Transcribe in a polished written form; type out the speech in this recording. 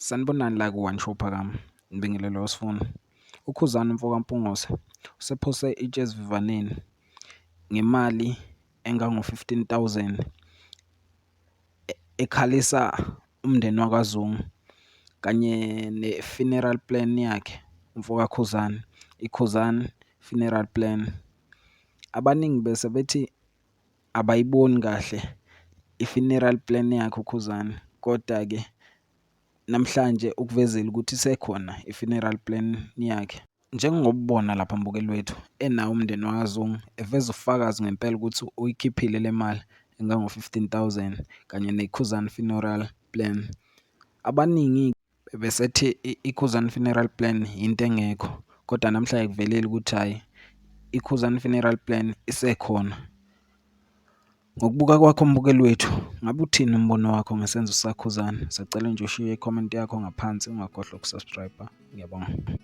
Sanibonani la ku-One Show Phakama, ngibingelele uSifuna. UKhuzani umfoka Mpungose usephose itshe esivivaneni ngemali engango-15 thousand ekhalisa umndeni wakwaZungu kanye ne-funeral plan yakhe umfoka Khuzani, iKhuzani Funeral Plan. Abaningi bese bethi abayiboni kahle i-funeral plan yakhe uKhuzani, koda-ke namhlanje ukuvezile ukuthi isekhona i-funeral plan yakhe. Njengoba ubona lapha mbukeli wethu enawo umndeni wakaZungu, eveza ubufakazi ngempela ukuthi uyikhiphile le mali engango-15 thousand kanye neKhuzani Funeral Plan. Abaningi bebesethi iKhuzani Funeral Plan into engekho, kodwa namhlanje kuvelile ukuthi hhayi, iKhuzani Funeral Plan isekhona. Ngokubuka kwakho mbukeli wethu, ngabe uthini umbono wakho ngesenzo sikaKhuzani? Sacela nje ushiye i-comment yakho ngaphansi, ungakhohlwa uku-subscribe. Ngiyabonga.